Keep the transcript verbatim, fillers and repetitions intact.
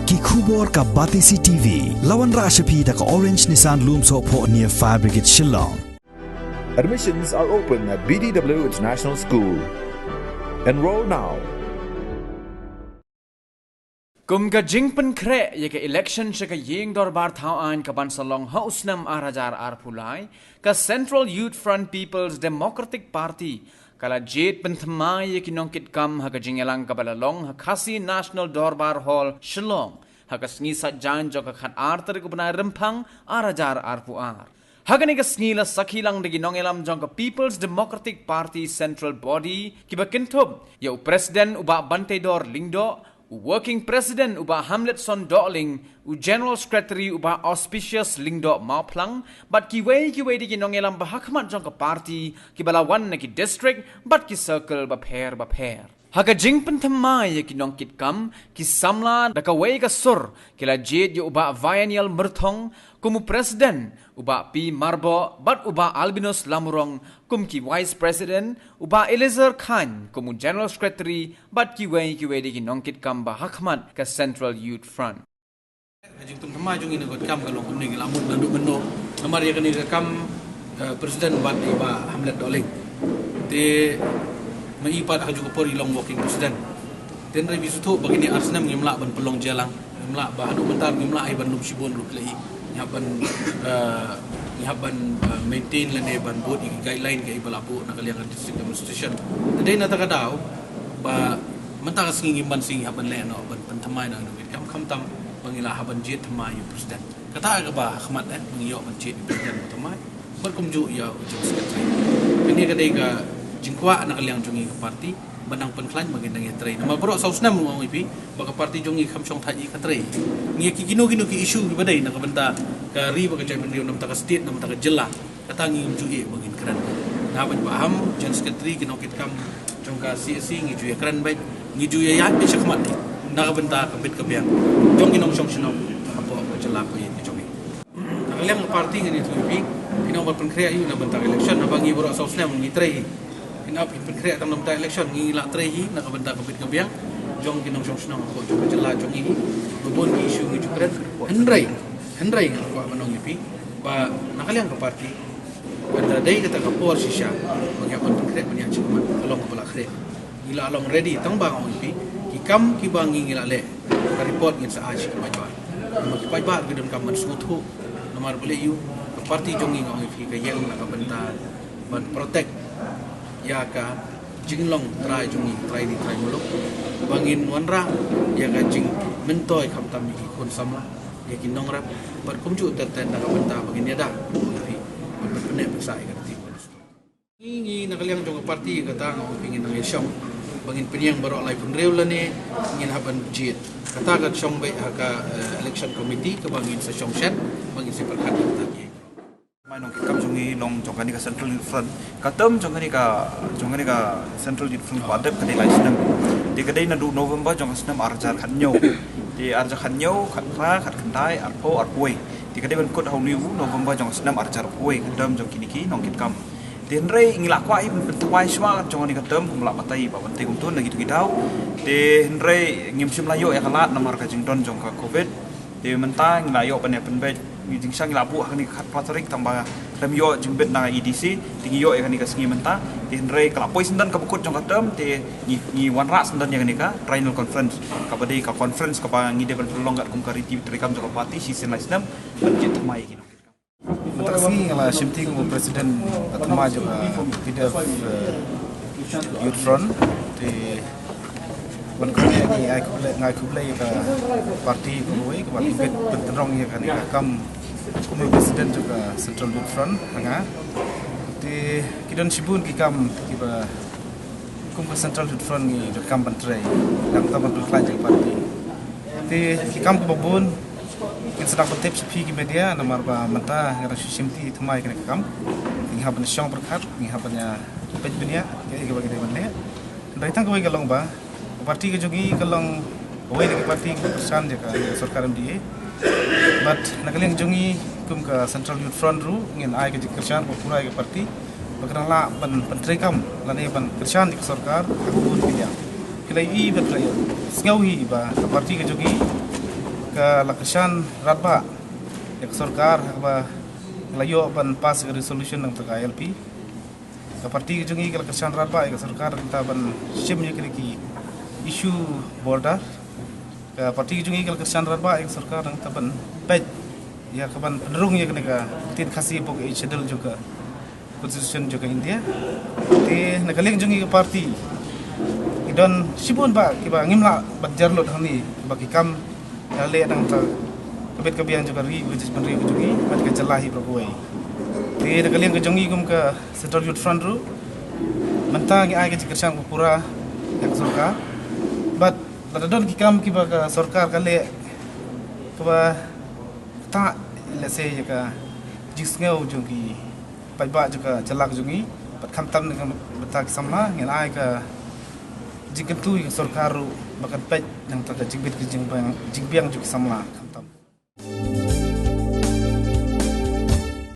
Ki khubor ka Batesi T V. La wanrah sha phi da ka Orange Nissan Lumsohphoh near Fire Brigade Shillong. Admissions are open at B D W International School. Enroll now. Kum ka jingpynkhreh ïa ka election sha ka ïing dorbar thaw aiñ ka ban sa long ha u snem ar hajar arphew lai, ka Central Youth Front People's Democratic Party ka la jied pynthymmai ïa ki nongkitkam ha ka jingïalang kaba la long ha Khasi National Dorbar Hall, Shillong, ha ka sngi Saitjaiñ jong ka khatar tarik u bnai Rymphang ar hajar arphew ar. Ha kane ka sngi la sakhi lang da ki nongïalam jong ka People's Democratic Party Central Body kiba kynthup ïa u President u Bah Banteidor Lyngdoh, u Working President u Bah Hamletson Dohling, u General Secretary u Bah Auspicious Lyngdoh Mawphlang, bad kiwei kiwei de ki nongïalam ba hakhmat jong ka party kiba la wan na ki district bad ki circle bapher bapher. Ha ka jingpynthymmai ïa ki nongkitkam, ki samla da kawei ka sur ki la jied ïa u Bah Vaianiel Myrthong kum u President, u Bah P Myrboh bad u Bah Albinus Lamurong kum ki Vice President, u Bah Eliezer Chyne kum u General Secretary bad kiwei kiwei de ki nongkitkam ba hakhmat ka Central Youth Front. Ka jingpynthymmai jong ngi na ka kam ka long kumne, ngi la mut naduh mynno. Namar ïa kane ka kam, eh, President bad i Bah Hamlet Dohling. Te ma i pat ha kajuh ka por i long Working President. Te hynrei phi sngewthuh ba kine ar snem ngim lah ban pynlong jia lang. Ngim lah, ba haduh mynta ngim lah hi ban lum shibun ruh, phi la i. Ngi hap ban, eh, ngi hap ban, eh, maintain lane ban bud ïa ki guideline kaei ba la buh na ka liang ka district administration. Te dei na kata ka daw ba mynta ka sngi ngim ban sngi ngi hap ban leh noh ban pynthymmai na ka kam, khamtam ba ngi la hap ban jied thymmai ïa u President. Kata kaba hakhmat, eh, ba ngi ïoh ban jied ïa u President ba thymmai. Bad kumjuh ïa u General Secretary. Kane ka dei ka jingkwah na ka liang jong ngi ka party ban nang pynkhlaiñ ba ngin nang ïatrei. Namar baroh saw snem, nga ong ïa phi ba ka party jong ngi kham shong thait ïa ka trei. Ngi ïa ki kino kino ki issue kiba dei na ka bynta ka ri bad ka jaitbynriew, na ka bynta ka state, na ka bynta ka jylla. Kata ngim ju ïeh ba ngin kren. Nga ban ba ham General Secretary, ki nongkitkam jong ka C A C, ngi ju ïa kren beit, ngi ju ïa ïaid beit shakhmat na ka bynta ka bit ka biang jong ki nongshong shnong hapoh ka jylla ka ïing ka jong ngi. Na ka liang ka party ngan ïathuh ïa phi, phin ym ban pynkhreh ïa u na ka bynta ka election, naba ngi baroh saw snem ngi trei hi. Phin ym, phin pynkhreh tang na ka bynta election, ngi la trei hi na ka bynta ka bit ka biang jong ki nongshong shnong hapoh jong ka jylla jong ngi hi. Ba bun ki issue ngi ju kren. Hynrei, hynrei nga kwah ban ong ïa phi ba na ka liang ka party, haba dei kata ka por shisha ba ngi hap ban pynkhreh ban ïaid shakhmat, ka long kaba la khreh. Ngi la long ready, tang ba nga ong ïa phi, ki kam kiba ngi, ngi la leh, ka report ngin sa ai sha ki paidbah. Namar ki paidbah ki donkam ban sngewthuh namar balei ïa u, ka party jong ngi, nga ong ïa phi, ka ïeng na ka bynta ban protect ïa ka jinglong trai jong ngi, trai ri trai muluk, ba ngin wanrah ïa ka jingmyntoi khamtam ïa ki khun samla, ïa ki nongrep, bad kumjuh ter ter na ka bynta ba ngin ïada, ong ïa phi, ban pyneh pynsah ïa ka riti. Ngi, ngi na ka liang jong ka party, kata nga ong ïa phi, ngin nang ïashong ba ngin pynïeng baroh laiphew hynriew lane ngin hap ban jied. Kata ka shong beit ha ka, eh, election committee kaba ngin sa shong shen ba ngin sa pyrkhat ïa kata ki. Mai nongkitkam jong ngi long jong kane ka Central Youth Front. Ka term jong kane ka, jong kane ka Central Youth Front ba dep ka dei lai snem. Te ka dei naduh November jong ka snem ar hajar khathynñiew. Te ar hajar khathynñiew, khatphra, khatkhyndai, arphew, arphew wei. Te ka dei ban kut ha une u November jong ka snem ar hajar arphew wei ka term jong kine ki nongkitkam. Te hynrei ngi la kwah hi ban pynthymmai shuwa jong kane ka term kumba la batai i Bah Bantei kumto na kito ki daw. Te hynrei ngim shym la ïoh ïa ka lad namar ka jingdon jong ka Covid. Te mynta ngi la ïoh ban ïa pynbeit, ngi jingshisha ngi la buh ha kane ka khatphra tarik, tang ba khlem ïoh jingbit na E D C, te ngi ïoh ïa kane ka sngi mynta. Te hynrei ka la poi syndon kaba kut jong ka term, te ngi, ngi wanrah syndon ïa kane ka triennial conference, kaba dei ka conference kaba ngi dei ban pynlong kat kum ka riti treikam jong ka party shisien lai snem ban jied thymmai ïa ki nongkitkam. Mynta ka sngi nga la shimti kum u president ba thymmai jong ka P D F, eh, Youth Front. Te ban kane ngi ai khublei, nga ai khublei ïa ka party kawei kaba la bit pyntynrong ïa kane ka kam kum u president jong ka Central Youth Front ha nga. Te ki don shibun ki kam kiba kum ka Central Youth Front ngi donkam ban trei, donkam ban pynkhlaiñ jong ka party. Te ki kam kiba bun ngin sa dang pyntip sha phi ki media, namar ba mynta nga dang shu shimti thymmai kane ka kam. Ngi hap ban shong pyrkhat, ngi hap ban ïa peit bniah kaei kaba ngi dei ban leh. Hynrei tang kawei ka long ba ka party ka jong ngi ka long kawei na ki party kiba kyrshan ïa ka sorkar M D A. Bad na ka liang jong ngi kum ka Central Youth Front ruh ngin ai ka jingkyrshan ba pura ïa ka party ba kan nang lah ban pyntreikam lane ban kyrshan ïa ka sorkar ha ka bun ki liang. Ki la ïohi bad ki la sngew hi ba ka party ka jong ngi Ka la kyrshan radbah ïa ka sorkar ha kaba la ïoh ban pass ïa ka resolution nangta ka I L P. Ka parti ka jong ngi ka la kyrshan radbah ïa ka sorkar nangta ban shim ïa kine ki issue border. Ka parti ka jong ngi ka la kyrshan radbah ïa ka sorkar nangta ban peit ïa ka ban pynrung ïa kane ka ktien Khasi hapoh ka Eighth Schedule jong ka Constitution jong ka India. Te na ka liang jong ngi ka parti, ki don shibun bah kiba ngim lah ban jer lut hangne, ba ki kam ki la leh nangta ka bit ka biang jong ka ri, ka jingpynriew ka jong ngi bad ka jylla hi baroh kawei. Te na ka liang ka jong ngi kum ka Central Youth Front ruh, mynta ngi ai ka jingkyrshan kaba pura ïa ka sorkar. Bad lada don ki kam kiba ka sorkar ka leh kaba ktah, let's say, ïa ka jingsngew jong ki paidbah jong ka jylla ka jong ngi, bad khamtam na ka bynta ki samla, ngin ai ka jingkyntu ïa ka sorkar ruh ba kan peit nangta ka jingbit ka jingbiang, jingbiang jong ki samla.